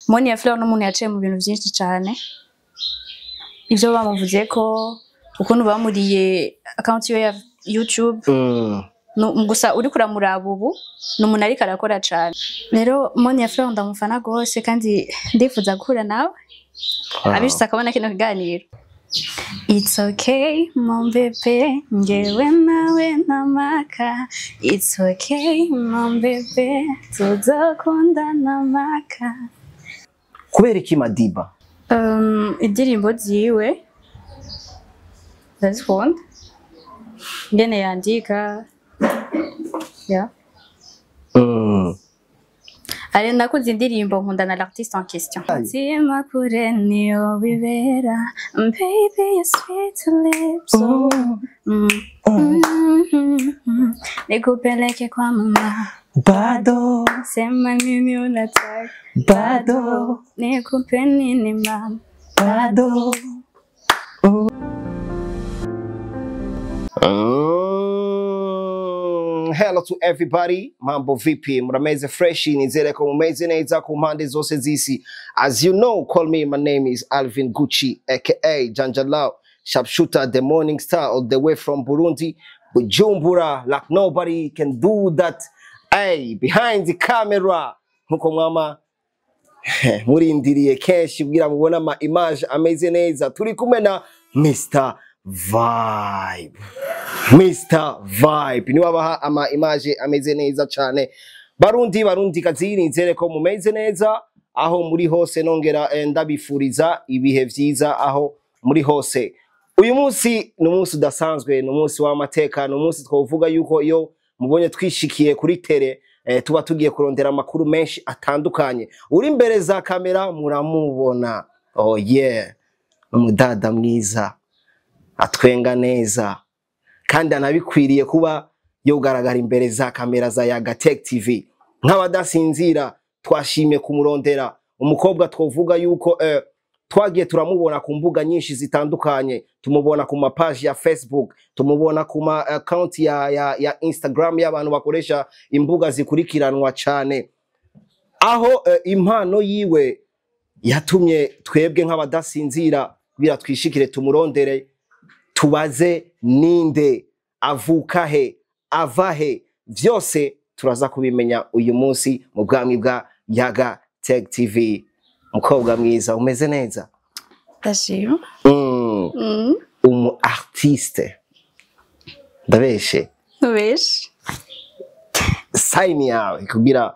Monia Fleur n'umuntu yaciye mu bintu vyinshi cane, ivyo bamuvuze ko ukuntu bamuriye account yiwe ya YouTube. Gusa uriko uramuraba ubu ni umuntu ariko arakora cane. Rero Monia Fleur ndamufana gose kandi ndifuza guhura nawe. Abishitse akabona kino kiganiro. It's okay mon bébé, ngewe nawe namaka. It's okay mon bébé, tuzokundana maka. Kubera iki Madiba? Indirimbo ziwe ndazikunda, ingene yandika, yeah. Ari nakunze indirimbo, nkunda na l'artiste en question. Mutima kure niyo wibera, baby, your sweet lips, oh. Nikupeleke kwa mama. Bado. Sema nini unataka. Bado. Nikupe nini mama. Bado. Hello to everybody, mambo vipi, murameze fresh, nizere ko mumeze neza ku mpande zose z'isi. As you know, call me, my name is Alvin Gucci, aka Janjalao, sharpshooter, the morning star, all the way from Burundi, Bujumbura, like nobody can do that. Hey, behind the camera, nkuko mwama murindiriye kenshi kugira mubone ama image ameze neza, turi kumwe na Mr Vibe. Mr Vibe niwe abaha ama image ameze neza cyane. Barundi, barundi kazi, nizere ko mumeze neza aho muri hose, nongera ndabifuriza ibihe vyiza aho muri hose. Uyu munsi ni umunsi udasanzwe, ni umunsi w'amateka, ni umunsi twovuga yuko iyo mubonye twishikiye kuri tele tuba tugiye kurondera amakuru menshi atandukanye. Uri imbere za kamera muramubona, oh yeah, umudada mwiza atwenga neza kandi anabikwiriye kuba yogaragara imbere za kamera za Yaga Tech TV. Nk'abadasinzira twashimye kumurondera, umukobwa twovuga yuko twagiye turamubona ku mbuga nyinshi zitandukanye, tumubona ku mapaji ya Facebook, tumubona ku ma account ya Instagram y'abantu bakoresha imbuga zikurikiranwa cyane, aho impano yiwe yatumye twebwe nk'abadasinzira kugira twishikire tumurondere, tubaze ninde, avuka he, ava he, vyose turaza kubimenya uyu munsi mu bwami bwa Yaga Tech TV. Mukobwa mwiza, umeze neza? Ndashima. Umu artiste, ndabeshe? Ntubeshe. Sign yawe kugira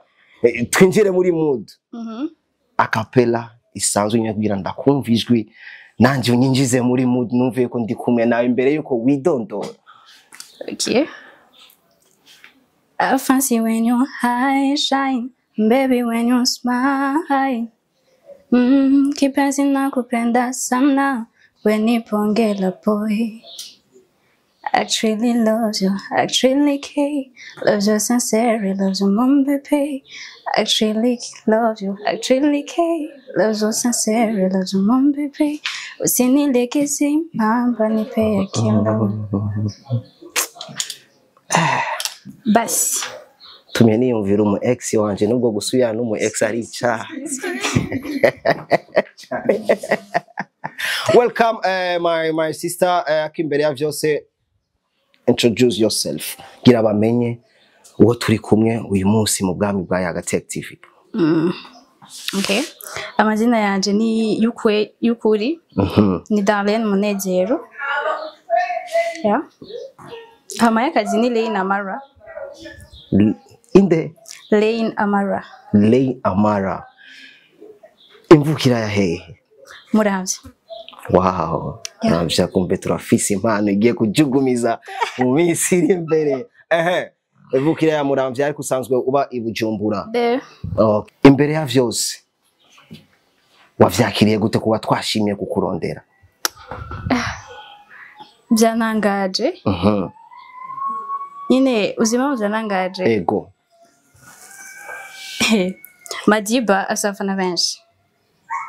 twinjire muri mood. Acapella isanzwe nyine kugira ndakumva ijwi nanje unyinjize muri mood, numve ko ndi kumwe nawe imbere yuko widondora. Okay. I fancy when your eyes shine, baby, when you smile. Kipenzi nakupenda sana, when nipongela boy. I truly love you, I truly care. Love you sincerely, love you mon bébé. I truly love you, I truly care. Love you sincerely, love you mon bébé. Usinilegeze mamba, nipe kilo. Basi. Tumye niyumvira umu ex wanje, nubwo gusubirana n'umu ex ari icaha. Welcome, my sister, akimbere ya vyose introduce yourself gira bamenye uwo turi kumwe uyu munsi mu bwami bwa Yaga Tech TV. Okay. Amazina yanje ni yukwe yukuri. Ni Darlene Munezero. Yeah. Hama y'akazi ni Lane Amara. Inde? Lane Amara. Lane Amara. Imvukira ya hehe? Muramvya. Wow. Yeah. Muramvya, kumbe turafise impano igiye kujugumiza mu minsi iri imbere. Ehe. Imvukira ya Muramvya ariko usanzwe uba i Bujumbura. There. Oh. Imbere ya vyose wavyakiriye gute kuba twashimye kukurondera? Byanangaje. Nyine uzi impamvu byanangaje? Ego. Madiba afise abafana benshi.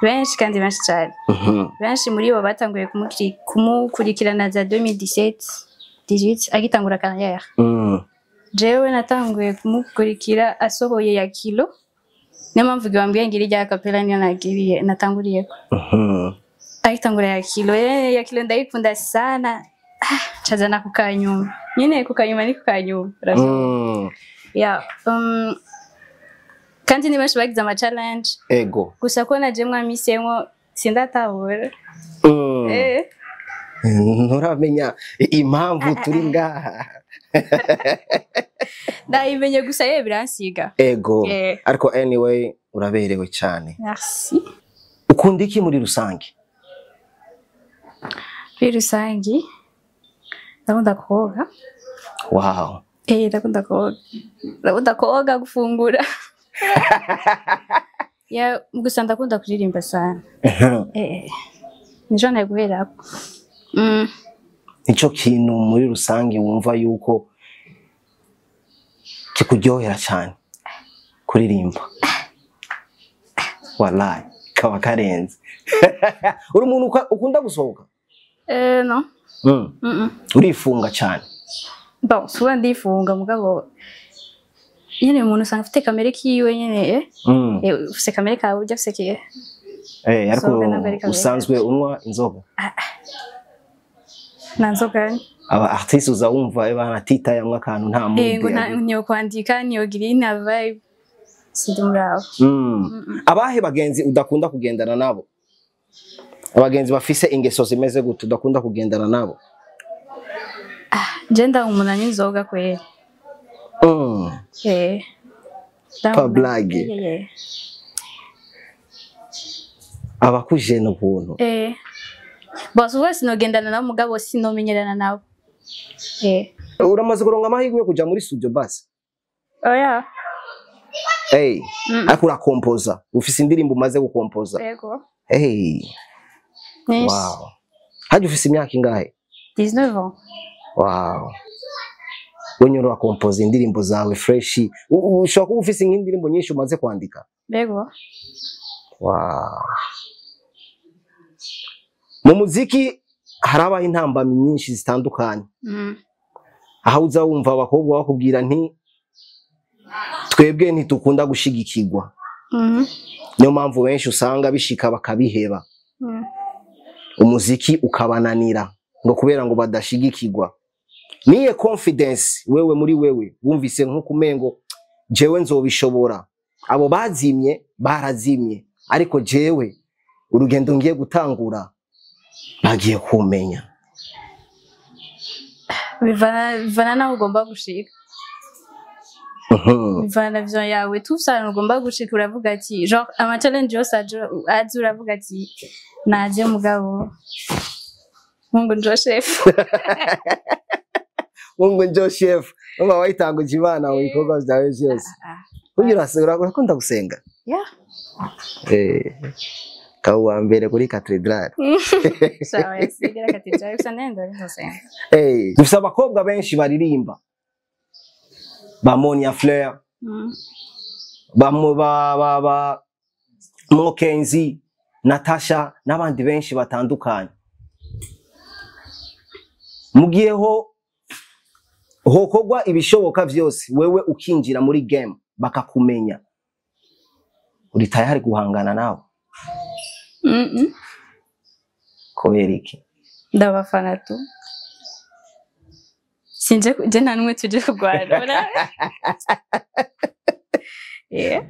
Benshi kandi benshi cyane. Benshi muri bo batanguye kumukurikirana za 2017, 18 agitangura carrière. Jewe natanguye kumukurikira asohoye ya kilo. Niyo mpamvu bambwiye ngira irya acapella, niyo nagiriye natanguriyeko. Ayitangura ya kilo, ya kilo ndayikunda sana. Ah, cazana kukanyuma nyine, kukanyuma ni kukanyuma. Yeah, kandi ni benshi bagize ama challenge. Gusa ko naje mwamisemwo sindatahura. Nturamenya impamvu turi ngaha. Ndayimenye gusa ye biransiga. Ariko anyway uraberewe cyane. Merci. Ukunda iki muri rusange? Muri rusange ndakunda koga. Ndakunda koga, ndakunda koga, gufungura. Ya, gusa ndakunda kuririmba sana. Nijo nari guherako. Nico kintu muri rusange wumva yuko kikuryohera cyane, kuririmba? Wallahi kaba karenze. Uri umuntu ukunda gusohoka? No. Urifunga cyane? Bon, souvent ndifunga, mugabo nyene umuntu usanga afite kamere kiwe nyene. Ufise kamere kawe, ujya ufise kiye. Ariko Sohoka ntabwo ari kamere. usanzwe unywa inzoga? Nta nzoga. Aba artiste uza wumva bana tita yamwe akantu nta Ngo mude. Niyo kwandika, niyo gira nta vibe. Sindi murabo. Abahe bagenzi udakunda kugendana nabo? Abagenzi bafise ingeso zimeze gute udakunda kugendana nabo? Je ndanga umuntu anywa inzoga kweri. Pa blague. Abakujena ukuntu. Bon, souvent sinogendana nabo, mugabo sinomenyerana nabo. Uramaze kuronka amahirwe yo kuja muri studio basi? Oya. Hey, ariko urakompoza? Ufise indirimbo umaze gukompoza? Yego. Hey. Nyinshi. Wow. Haje ufise imyaka ingahe? 19 ans. Wow. Wenye urakompoza indirimbo zawe fresh. Ushobora kuba ufise nk'indirimbo nyinshi umaze kwandika? Yego. Wow. Mu muziki harabaho intambamyi nyinshi zitandukanye. Aho uza wumva abakobwa bakubwira nti twebwe ntitukunda gushigikirwa. Niyo mpamvu benshi usanga bishika bakabiheba. Umuziki ukabananira ngo kubera ngo badashigikirwa. Niye confidence wewe muri wewe wumvise nko kumengo jewe nzobishobora? Abo bazimye barazimye, ariko jewe urugendo ngiye gutangura bagiye kumenya. Bivana naho ugomba gushika. Bivana na vision yawe, tout ça ugomba gushika, uravuga ati genre ama challenge yose aje uravuga ati naje, mugabo Mungu njo chef. Mungu njo chef. Umva wayitanguje Imana mu bikorwa byawe byose. Burya urakunda gusenga? Yeah. Kaba uwa mbere kuri katedrale. Sawa, sigira katedrale gusa, nenda nzosenga. Dufise abakobwa benshi baririmba, ba Monia Fleur, ba ba ba, ba Mokenzi, Natasha n'abandi benshi batandukanye. Mugiye ho hokorwa ibishoboka vyose wewe ukinjira muri game bakakumenya, uri tayari guhangana nabo? Mm. Kubera iki? Ndabafana tu. Sinje je nta n'umwe tuje kurwana. Yeah.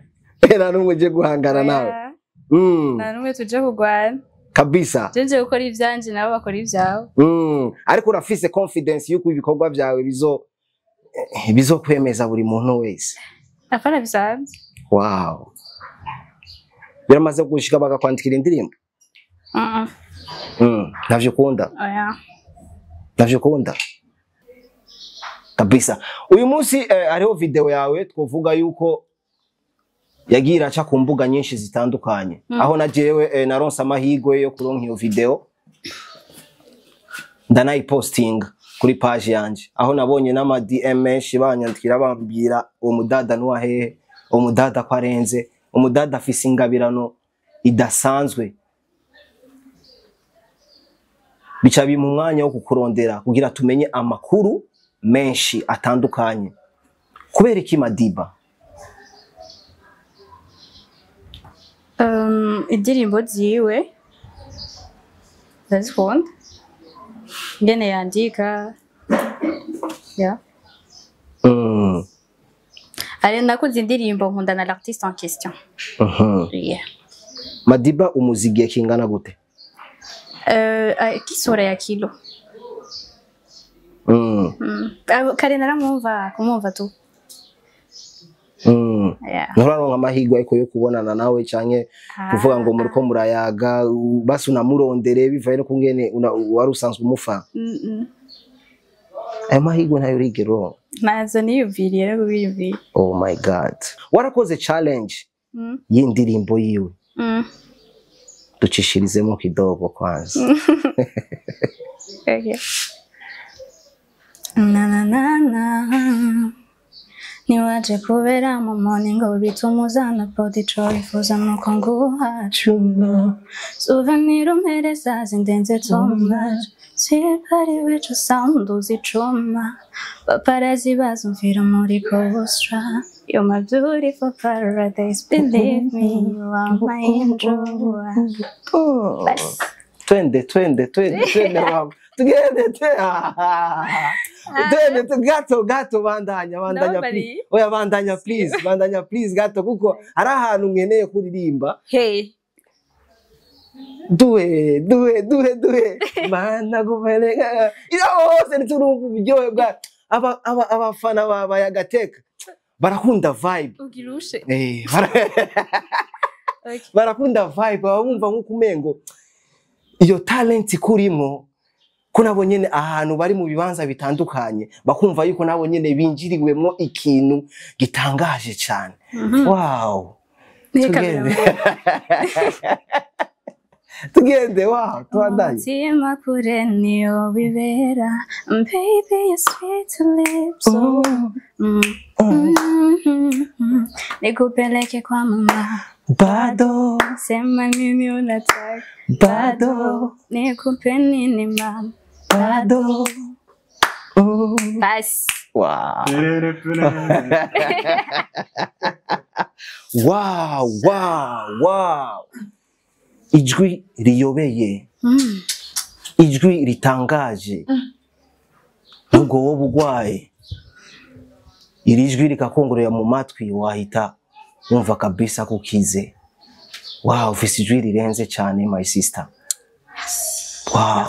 Nta n'umwe uje guhangana nawe? Yeah. Nta n'umwe tuje kurwana. Kabisa. Je nje gukora ivyanje, nabo bakora ivyabo. Ariko urafise confidence yuko ibikorwa byawe bizokwemeza buri muntu wese? Afana bisanzwe. Wow. Biramaze gushika bakakwandikira indirimbo? Mm. Ntavyo ukunda? Oya. Ntavyo ukunda kabisa. Uyu munsi hariho video yawe twovuga yuko yagiye iraca ku mbuga nyinshi zitandukanye, aho na jewe naronse amahirwe yo kuronka iyo video, ndanayipostinga kuri page yanje, aho nabonye n'ama DM menshi banyandikira bambwira uwo mudada nuwa hehe, uwo mudada ko arenze, umudada afise ingabirano idasanzwe. Bica bimpa umwanya wo kukurondera kugira tumenye amakuru menshi atandukanye. Kubera iki Madiba? Indirimbo ziwe ndazikunda, ingene yandika, yeah. Ari nakunze indirimbo, nkunda na l'artiste en question. Yeah. Madiba umuzi igihe kingana gute? Kisura ya kilo. Kare naramwumva, kumwumva tu. Yeah. Nturaronka amahirwe ariko yo kubonana nawe canke kuvuga ngo muriko murayaga, basi unamurondere bivaye no kungene wari usanzwe umufana? Ayo mahirwe ntayo urigera uronka? Nazo niyumviriye no kubiyumvira. Oh my God, warakoze challenge y'indirimbo yiwe. Ducishirizemo kidogo kwanza. Okay. Na na na na, niwaje kubera mu morning ngo bituma uzana podi, ico wifuza nuko nguha Chuma. Souvenir umpereza zindenze too much. Sipari wico sound uzicuma. Paparazzi bazumvira muri Costa. You're my beautiful paradise, believe me, you are my angel. Bas. Twende, twende, twende, twende mama, tugende, twende gato gato, bandanya, bandanya. Ndababariye. Please, oya, bandanya please, bandanya please gato, kuko hari ahantu nkeneye kuririmba. Hey. Duhe, duhe, duhe, duhe mana kupeleka ila hose niturumva uburyohe bwa aba aba abafana ba Yagateka barakunda vibe. Ugirushe. Okay. Barakunda vibe, baba bumva nk'uko umengo iyo talent ikurimo, ko nabo nyene ahantu bari mu bibanza bitandukanye bakumva yuko nabo nyene binjiriwemwo ikintu gitangaje cyane. Wow. Tugende. Tugende, tugende, wow, tubandanye. Umutima kure niyo wibera. Baby, your sweet lips, oh. Nikupeleke kwa mama. Bado. Sema nini unataka. Bado. Nikupe nini mama. Bado. Basi. Wow. Wow. Ijwi riyobeye. Ijwi ritangaje. Nubwo wowe urwaye, iri jwi rikakongorera mu matwi, wahita wumva kabisa ko ukize. Wow, ufise ijwi rirenze cyane, my sister. Wow.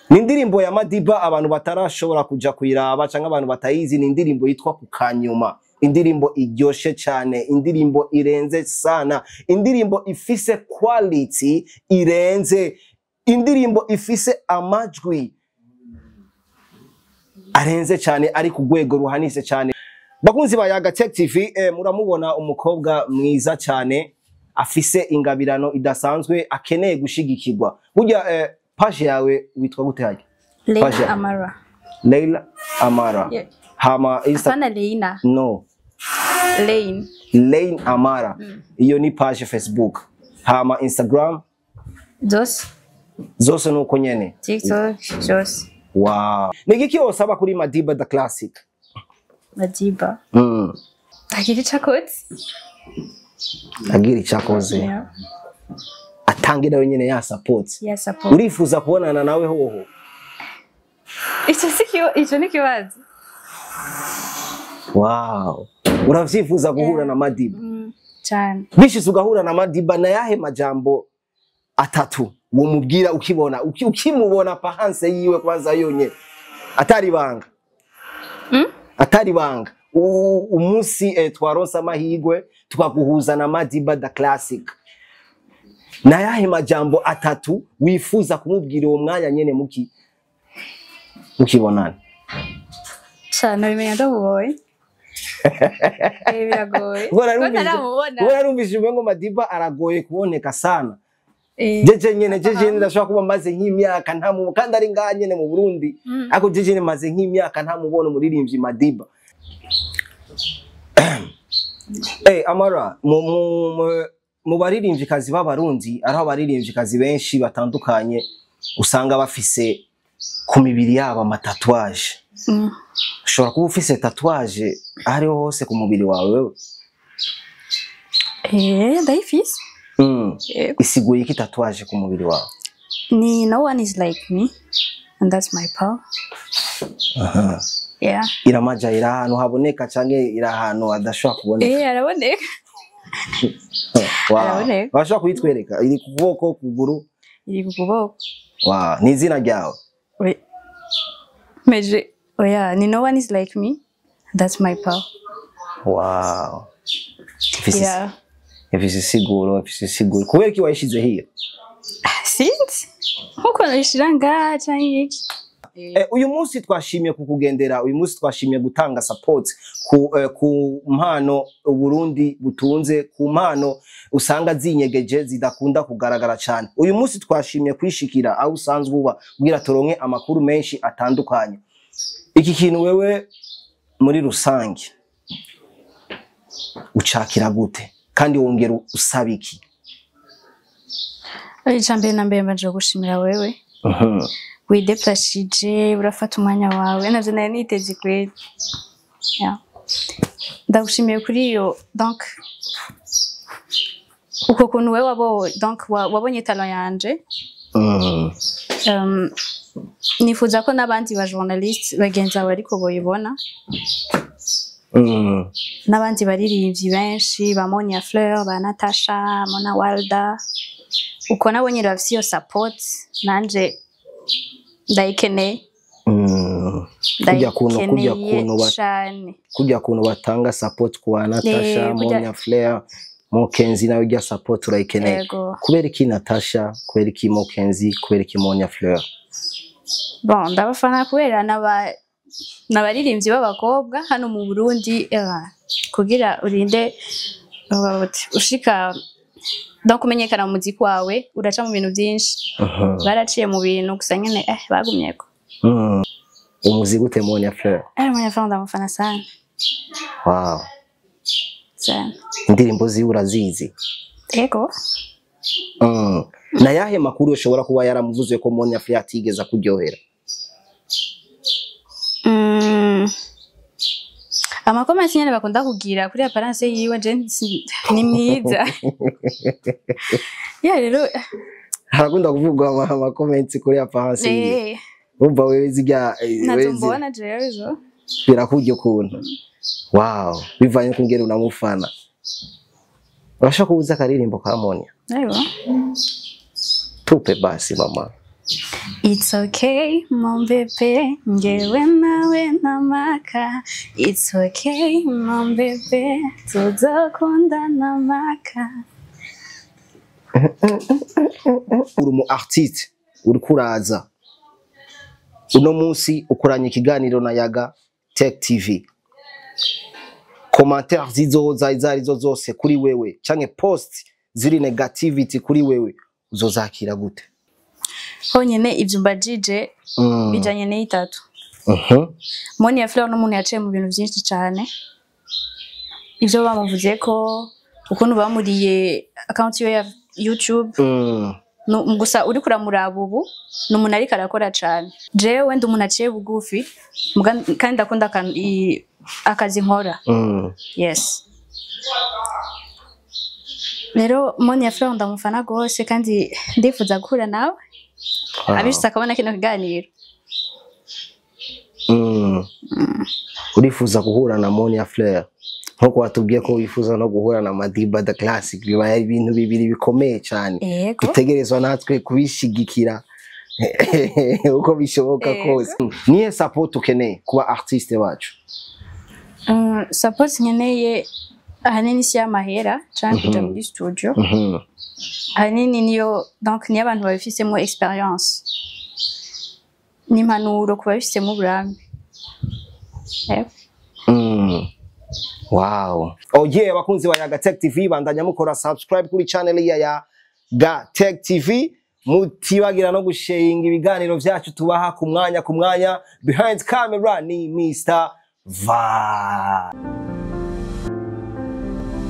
Ni indirimbo ya Madiba, abantu batarashobora kuja kuyiraba cyangwa abantu batayizi, ni indirimbo yitwa Kukanyuma. Indirimbo iryoshe cyane, indirimbo irenze sana, indirimbo ifise quality irenze, indirimbo ifise amajwi arenze cyane, ari ku rwego ruhanitse cyane. Bakunzi ba Yaga Tech TV, muramubona umukobwa mwiza cyane afise ingabirano idasanzwe, akeneye gushigikirwa. Burya page yawe witwa gute harya? Leila Page. Amara. Leila Amara. Yeah. Hama Insta? Hapana, Leina. No. Lane. Lane Amara. Iyo ni page Facebook. Hama Instagram? Zose. Zose nuko nyene. TikTok zose. Wow. Ni igiki wosaba kuri Madiba the Classic? Madiba. Agira ico akoze. Agira icyo akoze. Yeah. Atange nawe nyene ya support. Yeah, support. Urifuza kubonana nawe hoho? Ico si ico ni ikibazo. Wow. Uravyifuza guhura na Madiba? Cyane. Bishitse ugahura na Madiba, na yahe majambo atatu womubwira ukibona ukimubona pahanse yiwe kwanza yonye, atari banga? Atari banga. Umunsi twaronse amahirwe tukaguhuza na Madiba the Classic, na yahe majambo atatu wifuza kumubwira uwo mwanya nyene mukibonana? Cyane, bimenya ndamubonye. Biragoye. Ubwo Ko ntaramubona. Ubwo narumvise umengo Madiba aragoye kuboneka sana. Jeje nyene ndashobora kuba maze nk'imyaka ntamu, kandi ari ngaha nyene mu Burundi. Ariko jeje nyene maze nk'imyaka ntamubona umuririmbyi Madiba. Amara, mu baririmvyikazi b'Abarundi, ariho abaririmvyikazi benshi batandukanye usanga bafise ku mibiri yabo amatatouage. Ushobora kuba ufise tatouage aho ariho hose ku mubiri wawe wewe? Ndayifise. Yego. Isiguye iki tatouage ku mubiri wawe? Ni "No one is like me and that's my power." Aha. Yeah. Iramaja, iri ahantu haboneka canke iri ahantu hadashobora kuboneka? Araboneka. Wow. Araboneka. Bashobora kuyitwereka? Iri ku kuboko, kuguru? Iri ku kuboko. Wow. Ni izina ryawe? Oui. Mais je, oya, ni "No one is like me, that's my power." Wow. Ifise ifise isiguro, ifise isiguro. Kubera iki wayishize hiyo? Sinzi. Nkuko nayishira ngaha canke iki. Uyu munsi twashimye kukugendera, uyu munsi twashimye gutanga support ku mpano Uburundi butunze, ku mpano usanga zinyegeje, zidakunda kugaragara cyane. Uyu munsi twashimye kwishikira aho usanzwe uba kugira turonke amakuru menshi atandukanye. Iki kintu wewe muri rusange ucakira gute, kandi wongera usaba iki? Icya mbere na mbere, mbanje gushimira wewe wideplashije, urafata umwanya wawe, navyo nari niteze kweli. Yeah. Ndagushimiye kuri iyo, donc uko kuntu wewe donc wabonye talent yanje. Nifuza ko n'abandi ba journaliste bagenzi bawe ariko boyibona, n'abandi baririmbyi benshi, ba Monia Fleur, ba Natasha, Mona Walda, uko nabo nyine bafise iyo support, nanje ndayikeneye. Kurya Ndayikeneye kuntu cane. Kurya kuntu batanga support ku ba Natasha, Monia Fleur, Mokenzi, nawe irya support urayikeneye? Yego. Kubera iki Natasha? Kubera iki Mokenzi? Kubera iki Monia Fleur? Bon, ndabafana kubera n'abaririmbyi b'abakobwa hano mu Burundi, kugira urinde bavuga bati, ushika donc kumenyekana mu muziki wawe, uraca mu bintu byinshi. Baraciye mu bintu, gusa nyene bagumyeko. Umuzi gute Monia Fleur? Monia Fleur ndamufana sana. Sana. Indirimbo ziwe urazizi? Ego. Na yahe makuru ushobora kuba yaramuvuze ko Monia Fleur atigeze kuryohera? Ama comments nyene bakunda kugira kuri apparence yiwe, je ni mwiza ya rero. Harakunda kuvugwa ama comments kuri apparence yiwe? Eh. Urumva wewe zirya Ntazo wewe mbona jewe izo. Birakurya ukuntu. Wow, bivanye kungera unamufana. Urashaka kubuza akaririmbo ka Monia? Aiwa. Tupe basi, mama. It's okay, mon bébé, ngewe nawe namaka. It's okay, mon bébé, tuzokundana maka. Uri umu artiste, uriko uraza. Uno munsi ukoranye ikiganiro na Yaga Tech TV. Commentaire zizoza izo arizo zose kuri wewe canke post ziri negativity kuri wewe, uzozakira gute? Honyene ivyo mbajije bijanye n'itatu. Monia Fleur n'umuntu yaciye mu bintu vyinshi cane. Ivyo bamuvuze ko, ukuntu bamuriye account yiwe ya YouTube, gusa uriko uramuraba ubu ni umuntu ariko arakora cane. Jewe ndi umuntu aciye bugufi, kandi ndakunda akazi nkora. Yes. Rero Monia Fleur ndamufana gose, kandi ndifuza guhura nawe. Abishitse akabona kino kiganiro. Urifuza guhura na Monia Fleur nkuko watubwiye ko wifuza no guhura na Madiba the Classic, bibaye ibintu bibiri bikomeye cyane. Yego. Dutegerezwa natwe kubishigikira uko bishoboka kose. Niye support ukeneye kuba artiste bacu? Support nkeneye ahanini si y'amahera canke kuja muri studio. Ahanini niyo, donc niyo abantu babifisemo experience n'impanuro ku babifisemo uburambe. Yego. Wow. Oh yeah, bakunzi ba Yaga Tech TV, bandanya mukora subscribe kuri channel ya Yaga Tech TV, mutibagira no gusharinga ibiganiro vyacu tubaha ku mwanya ku mwanya. Behind camera ni Mr. Va.